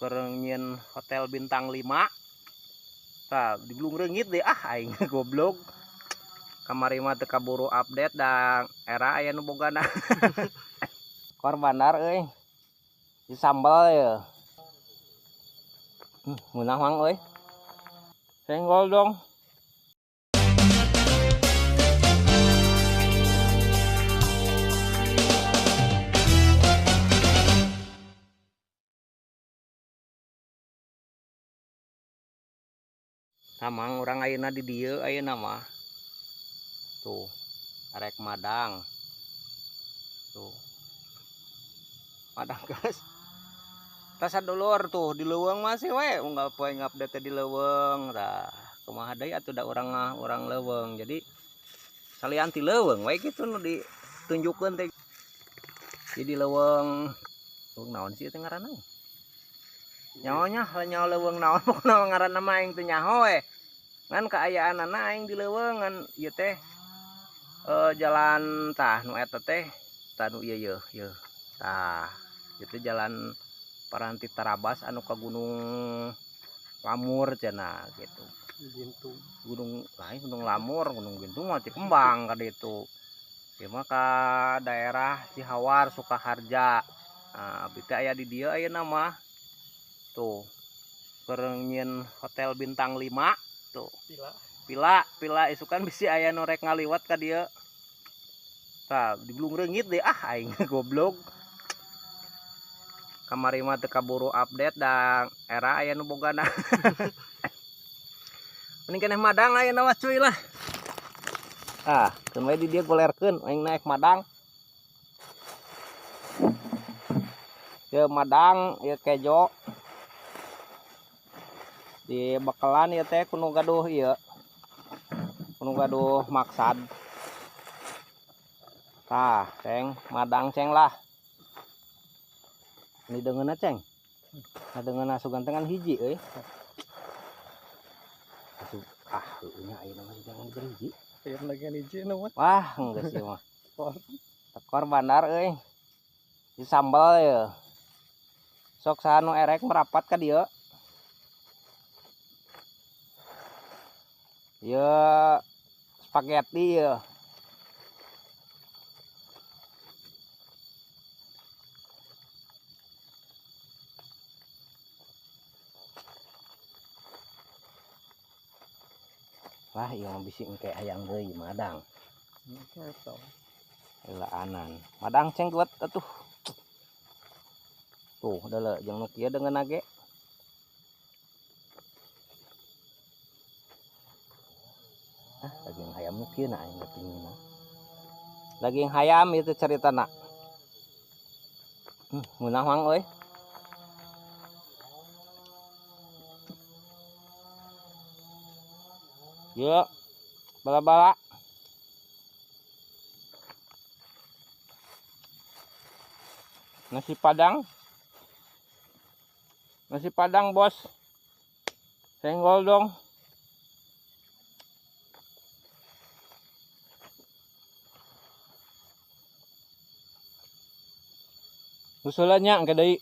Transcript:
Keur nyieun hotel bintang 5. Tah di Bulung Reungit deh ah aing goblok. Kamari mah teu kaburu update da era aya nu bogana. Kor bandar euy. Di sambal ya. Ngeunah mang euy. Senggol dong. Tamang urang ayeuna di dieu ayeuna mah. Tuh, arek madang. Tuh. Madang guys. Tas sadulur tuh di leuweung masih we unggal poe ngupdate di leuweung. Tah, kumaha deui atuh da urang mah urang leuweung. Jadi salian ti leuweung we kitu nu ditunjukkeun teh. Jadi leuweung, leuweung naon sih teh ngaranna? Nyaonya, nyaho leuweung naon pokona ngaranna mah aing teu nyaho we. Ngan kaayaanana aing di leuweung ngan ieu teh jalan tah nu eta teh tah nu ieu yeuh yeuh. Tah, ieu teh jalan Paranti Tarabas anu ka Gunung Lamur cenah gitu. Gintung. Gunung lain Gunung Lamur, Gunung Gintung mah Cikembang ka ditu. Ieu mah ka daerah Cihawar Sukaharja. Nah, abdi teh aya di dieu ayeuna mah. Tuh. Keur nyieun hotel bintang 5 tuh. Pila. Pila, pila isukan bisi aya nu rek ngaliwat ka dieu. Tah, di Bulung Reungit deh ah aing goblok. Kamari mah teu kaburu update da era aya nu bogana. Mending keneh madang ayeuna mah cuy lah. Tah, keun we di dieu golerkeun aing naek madang. Ieu madang, ieu kejo. Di bekelan ieu teh kudu gaduh ieu. Kudu gaduh maksad. Tah, ceng, madang ceng lah. Ini dengeuna ceng. Nah dengeuna sugan teh ngan hiji euy. Asup ah heueuh nya ayeuna mah jangan diberi hiji. Aya lagi hiji nu mah. Wah, geus ieu mah. Tekor bandar euy. Di sambal ya. Sok saha nu erek merapat ka dieu. Ieu spaghetti ieu. Wah, ieu mah bisi engke hayang deui madang. Laanan. Madang ceng kuat atuh. Tuh, deuleu jeung nu kieu deungeunna ge. Ah, daging hayam nu kieu na aing pingin. Daging hayam itu caritana. Ngeunah mang euy. Yuk, bala-bala. Nasi Padang. Nasi Padang, bos. Senggol dong. Usulannya engke deui.